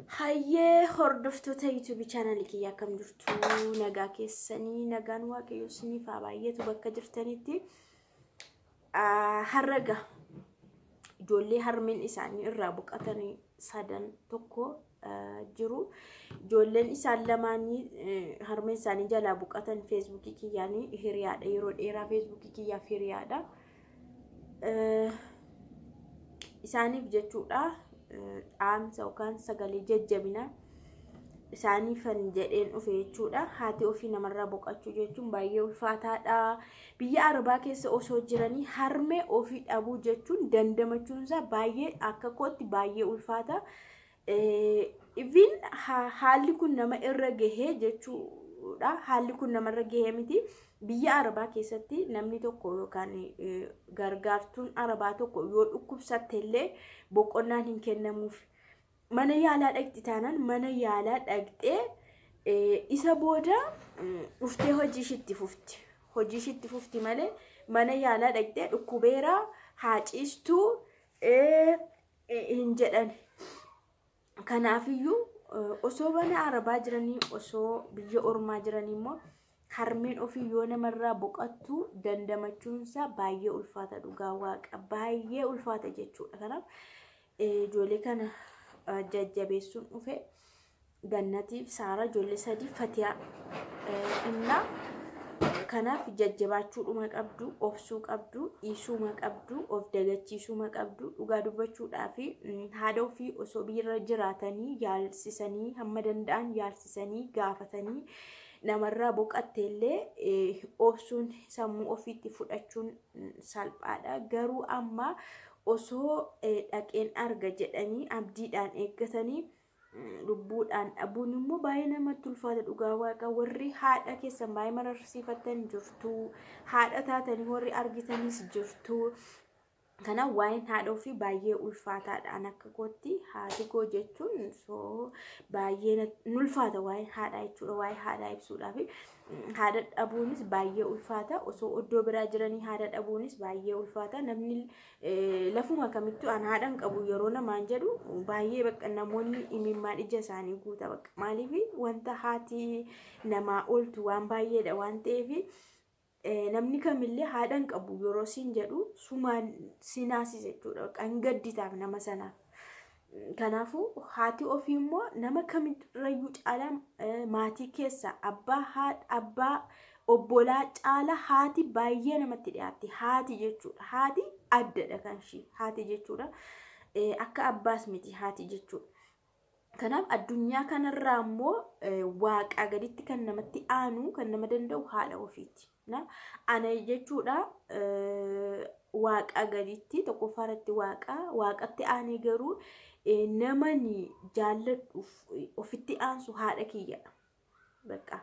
Hayyee hordoftoota YouTube chaanalii kiyyaa, akkam jirtu? Nagaa keessanii? Nagaan Waaqayyo isiniif haa baay'atu bakka jirtanitti. Har'a ijoollee harmeen isaanii irraa boqotanii sadan tokko jiru. Ijoolleen isaan lamaanii harmeen isaanii jalaa boqotan Feesbuukii kiyyaanii hiriyaadha. Yeroo dheeraa Feesbuukii kiyyaaf hiriyaadha. Isaaniif jechuudha, dhaamsa yookaan sagalee jajjabinaa isaaniifan jedheen dhufe jechuudha. Haati ofii namarraa boqochuu jechuun baay'ee ulfaataadha. Biyya Arabaa keessa osoo jiranii harmee ofii dhabuu jechuun dandamachuun isaa baay'ee, akka kootti baay'ee ulfaata. Even haalli kun nama irra gahee jechuudha. Haalli kun namarra gahee miti. Biyya Arabaa keessatti namni tokko yookaan gargaartuun Arabaa tokko yoo dhukkubsatte illee boqonnaan hin kennamuuf. Mana yaalaa dhaqxi taanaan, mana yaalaa dhaqxee isa booda dhuftee hojii ishiitti fufti. Hojii ishiitti fufti malee mana yaalaa dhaqxee dhukkubeera haa ciistuu hin jedhan. Kanaafiyyuu osoo mana Arabaa jiranii, osoo biyya ormaa jiranii immoo harmeen ofii yoo namarraa boqottu dandamachuunsaa baay'ee ulfaata, dhugaa Waaqa baay'ee ulfaata jechuudha. Kanaaf ijoollee kana jajjabeessuun dhufe. Gannatiif Saara, ijoollee sadii, Fatiyaa innaa. Kanaaf jajjabaachuudhuma qabdu, obsuu qabdu, dhiisuuma qabdu, of dagachiisuuma qabdu. Dhugaa dubbachuudhaa fi haadha ofii osoo biyya jiraatanii yaalsisanii, hamma danda'an yaalsisanii gaafatanii namarraa boqotte illee obsuun, sammuu ofiitti fudhachuun salphaadha. Garuu amma osoo dhaqeen arga jedhanii abdiidhaan eeggatanii lubbuudhaan dhabuun immoo baay'ee namatti ulfaata, dhugaa Waaqa. Warri haadha keessan baay'ee mararsiifattan jirtu, haadha taatanii warri argitanis jirtu. Kanaaf waa'een haadha ofii baay'ee ulfaataadha. An akka kootti haati koo jechuun soo baay'ee ulfaata waa'een haadhaa jechuudha. Waa'ee haadhaa ibsuudhaaf haadha dhabuunis baay'ee ulfaata. Osoo iddoo biraa jiranii haadha dhabuunis baay'ee ulfaata. Namni lafuma kamittuu an haadha hin qabu yeroo namaan jedhu baay'ee bakka namoonni imimmaan ija isaanii guuta bakka. Maaliif? Wanta haati namaa ooltu waan baay'eedha waan ta'eef, namni kamillee haadha hin qabu yeroo siin jedhu sumaan si naasisa jechuudha. Kan gadditaaf nama sanaaf. Kanaafuu haati ofii immoo nama kamirrayyuu caalaa, maatii keessa abbaa, haadha, abbaa, obbolaa caalaa haati baay'ee namatti dhiyaatti. Haati jechuudha. Haati addadha kan ishii. Haati jechuudha. Akka abbaas miti haati jechuudha. Kanaaf addunyaa kanarraa immoo Waaqaa gaditti kan namatti aanu, kan nama danda'u haadha ofiiti. Ana jechuudha, Waaqaa gaditti, tokkoffaa irratti Waaqa, Waaqatti aanee garuu namani jaalladhuuf ofitti aansu haadha kiyyadha. Bakka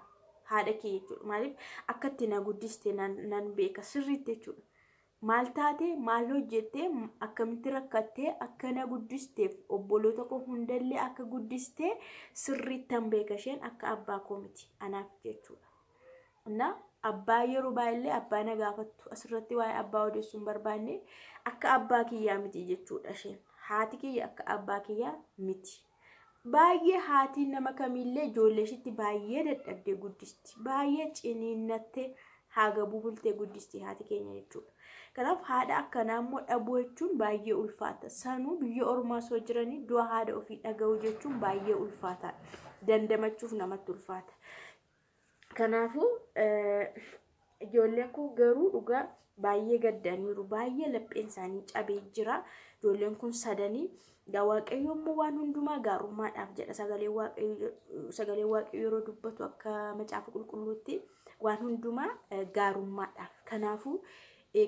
haadha kiyya jechuudha. Maaliif? Akka itti na guddiste nan beeka sirriitti jechuudha. Maal taate, maal hojjette, akkamitti rakkattee akka na guddisteef, obboloota koo hundallee akka guddistee sirriittan beeka. Isheen akka abbaa koo miti anaaf jechuudha. Na abbaa yeroo baay'ee abbaa na gaafattu, asirratti waa'ee abbaa odeessuu hin barbaanne, akka abbaa kiyyaa miti jechuudha isheen. Haati kiyya akka abbaa kiyyaa miti. Baay'ee haatiin nama kamiillee ijoollee ishiitti baay'ee dadhabdee guddisti. Baay'ee ciniinnattee haagabuu bultee guddisti haati keenya jechuudha. Kanaaf haadha akkanaa immoo dhabuu jechuun baay'ee ulfaata. Sanuu biyya ormaa osoo jiranii du'a haadha ofii dhaga'uu jechuun baay'ee ulfaataadha. Dandamachuuf namatti ulfaata. Kanaafuu ijoolleen kun garuu dhugaa baay'ee gaddaniiru. Baay'ee lapheen isaanii cabee jira. Ijoolleen kun sadanii. Egaa Waaqayyo immoo waan hundumaa gaarummaadhaaf jedha. Sagalee Waaqayyo yeroo dubbatu akka Macaafa Qulqulluutti waan hundumaa gaarummaadhaaf. Kanaafuu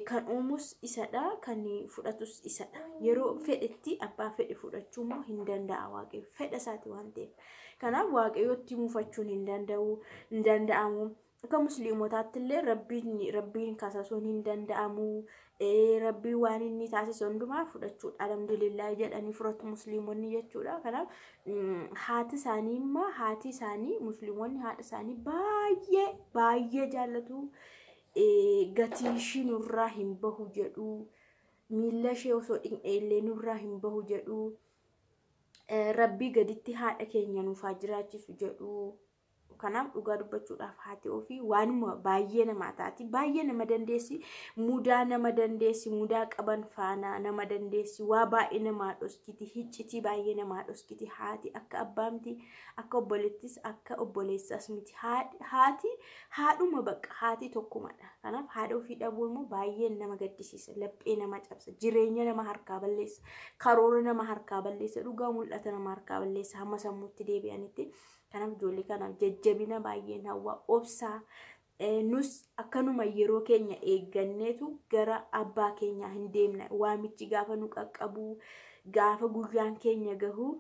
kan uumus isadha, kan fudhatus isadha. Yeroo fedhetti abbaa fedhe fudhachuu immoo hin danda'a Waaqayyo, fedha isaati waan ta'eef. Kanaaf Waaqayyotti mufachuun hin danda'u, hin danda'amu. Akka Musliimotaatti illee Rabbiin kasasuun hin danda'amu. Rabbiin waan inni taasisu hundumaa fudhachuudha. Alhamdulillah jedhanii fudhatu Musliimonni jechuudha. Kanaaf haati isaanii immoo, haati isaanii, Musliimonni haadha isaanii baay'ee baay'ee jaallatu. Gatiin ishii nurraa hin bahu jedhu. Miilla ishee osoo dhiqne illee nurraa hin bahu jedhu. Rabbii gaditti haadha keenya nuuf haa jiraachisu jedhu. Kanaaf dhugaa dubbachuudhaaf haati ofii waanuma baay'ee namaa taati. Baay'ee nama dandeessi. Mudaa nama dandeessi. Mudaa qaban faana nama dandeessi. Waa baay'ee namaa dhoskiti. Hiccitii baay'ee namaa dhoskiti. Haati akka abbaa miti, akka obboleettis, akka obboleessas miti. Haati haadhuma bakka haati tokkumadha. Kanaaf haadha ofii dhabuun immoo baay'ee nama gaddisiisa. Laphee nama cabsa. Jireenya nama harkaa balleessa. Karoora nama harkaa balleessa. Dhugaa mul'ata nama harkaa balleessa. Hamma sammuutti deebi'anitti. Kanaaf ijoollee kanaaf jajjabina baay'een hawwa, obsaa. Nus akkanuma yeroo keenya eegganneetu gara abbaa keenyaa hin deemna. Waamichi gaafa nu qaqqabu, gaafa guyyaan keenya gahu,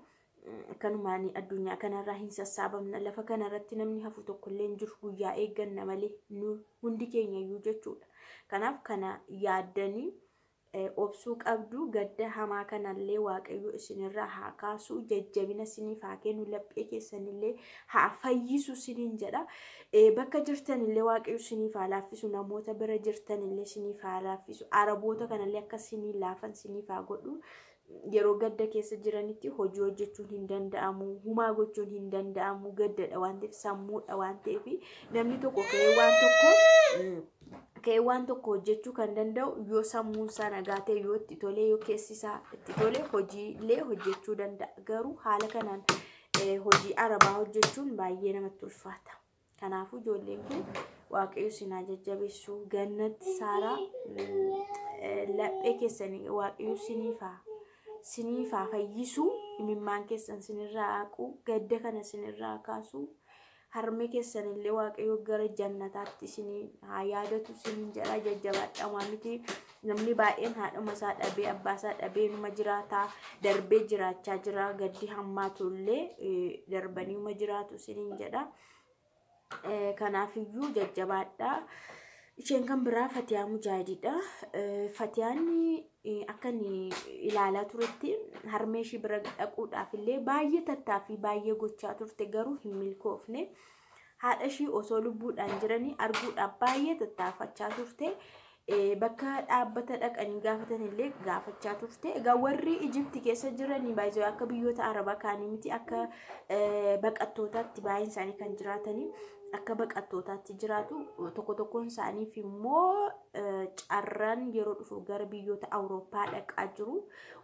akkanumaan addunyaa kanarraa hin sassaabamna. Lafa kanarratti namni hafu tokkollee hin jiru, guyyaa eegganna malee nu hundi keenya iyyuu jechuudha. Kanaaf kana yaaddanii obsuu qabdu. Gadda hamaa kanallee Waaqayyo isinirraa haa kaasu, jajjabina isiniif haa kennu, laphee keessanillee haa fayyisu isiniin jedha. Bakka jirtanillee Waaqayyo isiniif haa laaffisu, namoota bira jirtanillee isiniif haa laaffisu, Araboota kanallee akka isinii laafan isiniif haa godhu. Yeroo gadda keessa jiranitti hojii hojjechuun hin danda'amu, humaa gochuun hin danda'amu, gaddadha waan ta'eef, sammuudha waan ta'eef, namni tokko ka'ee waan tokko hojjechuu kan danda'u yoo sammuun isaa nagaa ta'e, yoo itti tolee, yoo keessi isaa itti tole hojiilee hojjechuu danda'a. Garuu haala kanaan hojii Arabaa hojjechuun baay'ee namatti ulfaata. Kanaafuu ijoolleen kun Waaqayyo isin haa jajjabeessu. Gannatti Saaraa, laphee keessanii Waaqayyo siniif haa fayyisu, imimmaan keessan sinirraa haqu, gadda kana sinirraa kaasu, harmee keessanillee Waaqayyo gara jannataatti isinii haa yaadatu isiniin jedha. Jajjabaadhamaa miti, namni baay'een haadhuma isaa dhabee, abbaa isaa dhabee numa jiraataa darbee jiraachaa jira. Gaddi hammaatu illee darbanii numa jiraatu isiniin jedha. Kanaafiyyuu jajjabaadhaa. Isheen kan biraa Fatiyaa Mujaahidiidha. Fatiyaan akka inni ilaalaa turetti harmee ishii bira dhaquudhaaf illee baay'ee tattaaffii baay'ee gochaa turte, garuu hin milkoofne. Haadha ishii osoo lubbuudhaan jiranii arguudhaaf baay'ee tattaafachaa turte. Bakka dhaabbata dhaqanii gaafatan illee gaafachaa turte. Egaa warri Ijipti keessa jiranii baay'ee akka biyyoota Arabaa kaanii miti, akka baqattootaatti baay'een isaanii kan jiraatanii akka baqattootaatti jiraatu. Tokko tokkoon isaaniif immoo carraan yeroo dhufu gara biyyoota Awurooppaa dhaqaa jiru.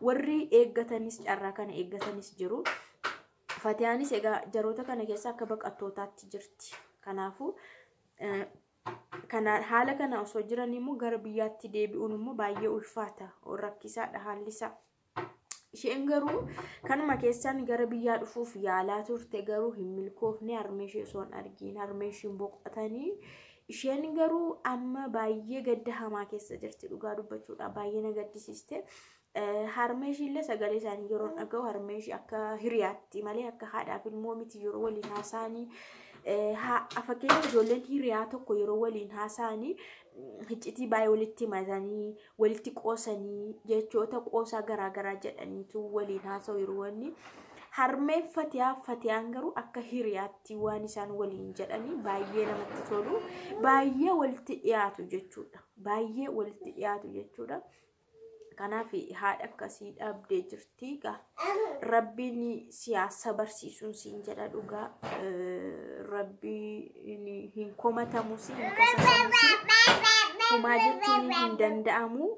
Warri eeggatanis, carraa kana eeggatanis jiru. Fatiyaanis egaa jaroota kana keessa akka baqattootaatti jirti. Kanaafuu kana haala kana osoo jiran immoo gara biyyaatti deebi'uun immoo baay'ee ulfaata, rakkisaadha haalli isaa. Isheen garuu kanuma keessaan gara biyyaa dhufuuf yaalaa turte, garuu hin milkoofne. Harmee ishee osoo hin argiin harmee ishiin boqotanii, isheen garuu amma baay'ee gadda hamaa keessa jirti. Dhugaa dubbachuudha baay'ee na gaddisiiste. Harmee ishiillee sagalee isaanii yeroo dhaga'u, harmee ishii akka hiriyaatti malee akka haadhaaf ilmoo miti yeroo waliin haasa'anii. Fakkeenyaaf, ijoolleen hiriyaa tokko yeroo waliin haasa'anii iccitii baay'ee walitti himatanii, walitti qoosanii, jechoota qoosaa garaagaraa jedhaniitu waliin haasa'u yeroo wanni. Harmeen Fatiyaa, Fatiyaan garuu akka hiriyaatti waan isaan waliin jedhanii baay'ee namatti tolu. Baay'ee walitti dhiyaatu jechuudha. Baay'ee walitti dhiyaatu jechuudha. Kanaaf haadha akkasii dhabdee jirti. Rabbiin siyaasa barsiisuun siin jedha dhugaa. Rabbiin hin komatamus, hin kasasamus, homaa jechuun hin danda'amu.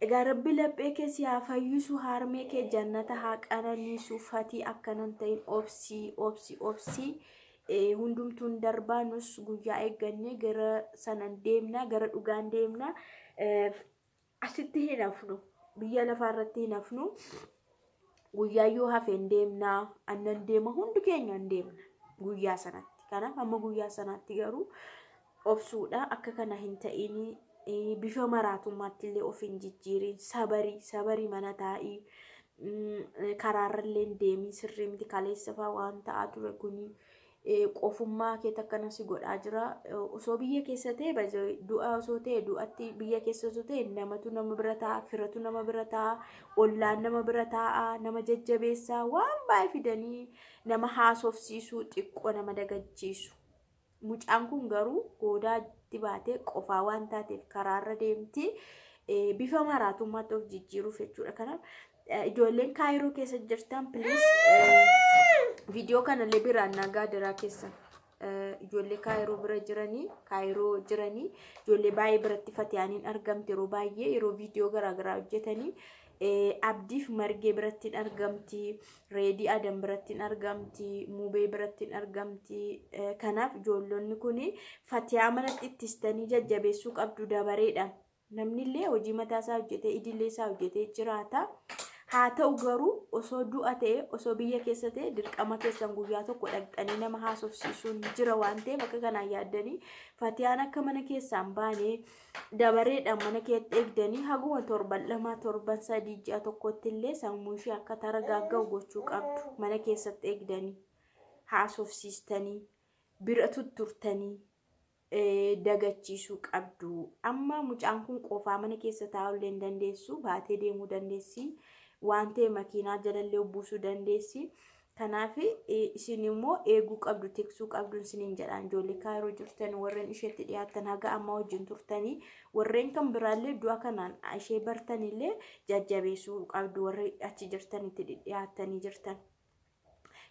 Egaa Rabbi laphee kee si haa fayyisu, harmee kee jannata haa qananiisu. Fatii, akkanan ta'in, obsii, obsii, obsii. Hundumtuun darbaa, nus guyyaa eeggannee gara sanan deemna, gara dhugaan deemna. Asitti hin hafnu, biyya lafaarratti hin hafnu. Guyyaa yoo hafe hin deemna, annan deema, hundi keenya hin deemna guyyaa sanatti. Kanaaf amma guyyaa sanaatti garuu obsuudha. Akka kana hin ta'in, bifa maraatummaatti illee of hin jijjiirin, sabarii, sabarii, mana taa'ii, karaarra illee hin deemin, sirrii miti. Kaleessa fa'aa waan ta'aa ture kuni qofummaa keetti akkana si godhaa jira. Osoo biyya keessa ta'e, du'a osoo ta'e, du'atti biyya keessa osoo ta'e, namatu nama bira taa'a, firatu nama bira taa'a, ollaan nama bira taa'a, nama jajjabeessaa, waan baay'ee fidanii nama haasofsiisuu, xiqqoo nama dagachiisu. Mucaan kun garuu goodaatti baatee qofaa waan taateef karaarra deemti. Bifa maraatummaatti of jijjiiruuf jechuudha. Kanaaf Ijoolleen Kaayiroo keessa jirtan please viidiyoo kanallee biraan nagaa diraa keessa. Ijoollee Kaayiroo bira jiranii, Kaayiroo jiranii ijoollee baay'ee biratti Fatiyaaniin argamti yeroo baay'ee yeroo viidiyoo garaagaraa hojjetanii. Abdiif Margee biratti argamti, Reedii Adam biratti argamti, Mubee biratti argamti. Kanaaf ijoollonni kun Fatiyaa manatti ittistanii jajjabeessuu qabdu dabareedha. Namni illee hojii mataa isaa hojjetee idilee isaa hojjetee jiraata. Haa ta'u garuu osoo du'a ta'e, osoo biyya keessa ta'e, dirqama keessan guyyaa tokko dhaqxanii nama haasofsiisuun jira waan ta'eef akka kanaan yaaddanii Fatiyaan akka mana keessaan baanee dabareedhaan mana keetti eegdanii haguma torban 2, torban 3, ji'a tokkotti illee sammuu ishee akka taragaaga'u gochuu qabdu. Mana keessatti eegdanii haasofsiistanii bira tutturtanii dagachiisuu qabdu. Amma mucaan kun qofaa mana keessa taa'uu hin dandeessu, baatee deemuu dandeessi. Waan ta'e makiinaa jalallee buusuu dandeessi. Kanaaf isin immoo eeguu qabdu, tiksuu qabdu isiniin jedhaan. Ijoollee Kaayiroo jirtan, warreen isheetti dhiyaatan, haga ammaa wajjin turtanii, warreen kan biraallee du'a kanaan ishee bartanillee jajjabeessuu qabdu warri achi jirtanitti dhiyaattanii jirtan.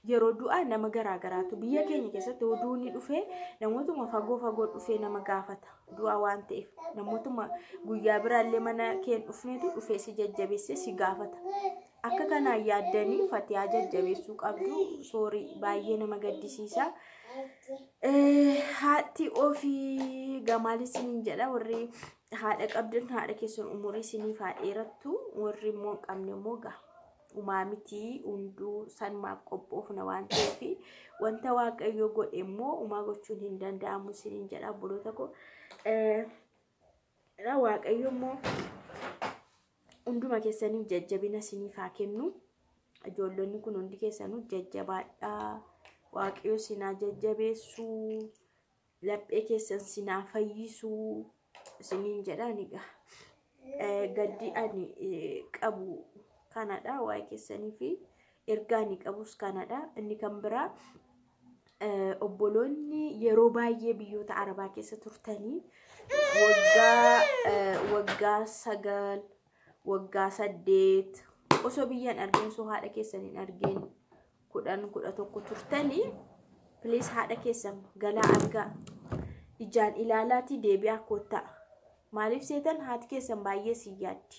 Yeroo du'aa nama garaagaraatu biyya keenya keessatti oduu ni dhufee namootuma fagoo fagoo dhufee nama gaafata du'a waan ta'eef, namootuma guyyaa biraallee mana keen dhufneetu dhufee si jajjabeessee si gaafata. Akka kanaan yaaddanii Fatiyaa jajjabeessuu qabdu. Soorii, baay'ee nama gaddisiisa. Haati ofii gamaal isiniin jedha. Warri haadha qabdan haadha keessan umurii isiniif haa dheerattu, warri immoo hin qabne immoo ga'a. Umaa miti, hunduu sanumaaf qophoofna waan ta'eef wanta Waaqayyo godhe immoo umaa gochuun hin danda'amu isiniin jedha, obboloota koo. Waaqayyo immoo hunduma keessaniif jajjabina isiniif haa kennu. Ijoollonni kun hundi keessanuu jajjabaadhaa. Waaqayyo sinaa jajjabeessuu, laphee keessan sinaa fayyisuu isiniin jedha ni. Gaddi ani qabu kanadha waa'ee keessanii fi ergaa ani qabus kanadha. Inni kan biraa, obboloonni yeroo baay'ee biyyoota Arabaa keessa turtanii waggaa 9, waggaa 8 osoo biyyaan argeen, osoo haadha keessan hin argeen 10, 11 turtanii, please haadha keessan galaa argaa, ijaan ilaalaatii deebi'aa koottaa. Maaliif seetan? Haati keessan baay'ee si yaaddi.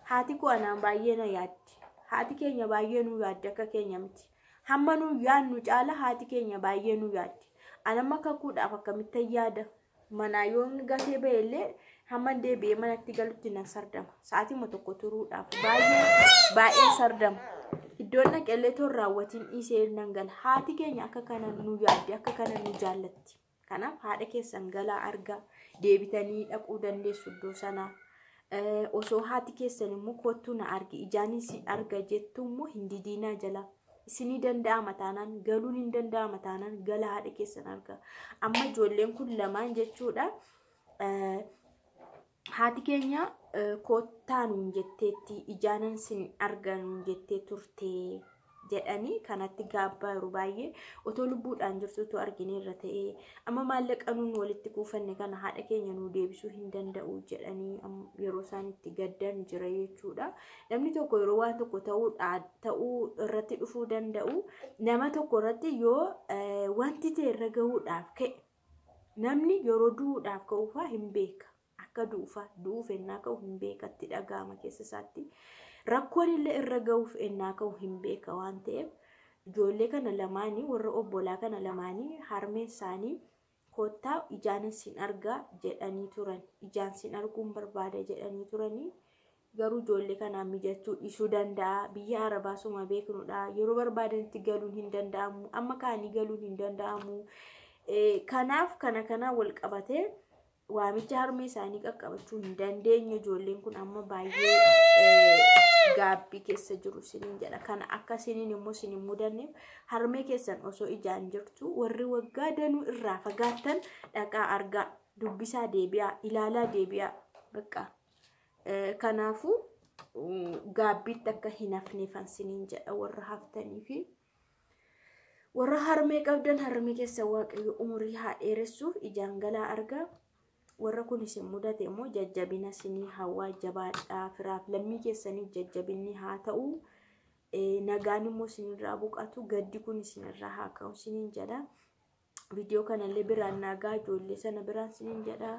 Haati koo anaan baay'ee na yaaddi. Haati keenya baay'ee nu yaaddi, akka keenya miti. Hamma nu yaadnu caala haati keenya baay'ee nu yaaddi. Anamma kakuudhaaf akkamittan yaada? Manaa yoon gatee ba'ellee hamma deebi'ee manatti galutti nan sardama. Sa'aatima tokko turuudhaaf baay'ee baay'ee sardama. Iddoon dhaqellee toon raawwatiin dhiisee nan gala. Haati keenya akka kana nu yaaddi, akka kana nu jaallatti. Kanaaf haadha keessan galaa argaa, deebitanii dhaquu dandeessu iddoo sanaa. Osoo haati keessan immoo kottuu na argi, ijaanis arga jettu immoo hin didiinaa jala. Isinii danda'ama taanaan, galuun hin danda'ama taanaan, gala haadha keessan arga. Amma ijoolleen kun lamaan jechuudha. Haati keenya kottaa nuun jetteetti, ijaanan sin arga nuun jettee turte jedhanii kanatti gaabbaa yeroo baay'ee. Otoo lubbuudhaan jirtutu argineerra ta'ee amma maallaqa nuun walitti kuufanne kana haadha keenya nuu deebisuu hin danda'u jedhanii yeroo isaan itti gaddan jira jechuudha. Namni tokko yeroo waan tokko ta'uu irratti dhufuu danda'u, nama tokko irratti yoo wanti ta'e irra gahuudhaaf ka'e, namni yeroo du'uudhaaf ka'uufaa hin beeka. Akka du'uufaa du'uuf ennaa ka'u hin beeka, itti dhaga'ama keessa isaatti. Rakkoon illee irra gahuuf ennaa ka'u hin beeka waan ta'eef, ijoollee kana lamaanii, warra obbolaa kana lamaanii, harmeen isaanii kottaa ijaan sin argaa jedhanii turan. Ijaan sin arguun barbaada jedhanii turanii, garuu ijoollee kanaan mijachuu dhiisuu danda'a. Biyya Arabaa suma beeknudha. Yeroo barbaadanitti galuun hin danda'amu. Amma kaanii galuun hin danda'amu. Kanaaf kana kanaan wal qabatee waamicha harmee isaanii qaqqabachuu hin dandeenye. Ijoolleen kun amma baay'ee gaabbii keessa jiru isiniin jedha. Kana akka isiniin immoo isin hin mudanneef harmee keessan osoo ijaan jirtu, warri waggaa danuu irraa fagaattan, dhaqaa argaa, dubbisaa deebi'aa, ilaalaa deebi'aa bakka. Kanaafuu gaabbiitti akka hin hafneefan isiniin jedha warra haftanii fi warra harmee qabdan, harmee keessa Waaqayyo umurii haa dheeressu, ijaan galaa argaa. Warra kun isin mudate immoo jajjabina isinii hawaa, jabaadhaa, firaaf lammii keessaniif jajjabinni haa ta'u. Nagaan immoo isinirraa buqatu, gaddi kun isinirraa haa ka'u isiniin jedha. Viidiyoo kanallee biraan nagaa ijoollee sana biraan isiniin jedha.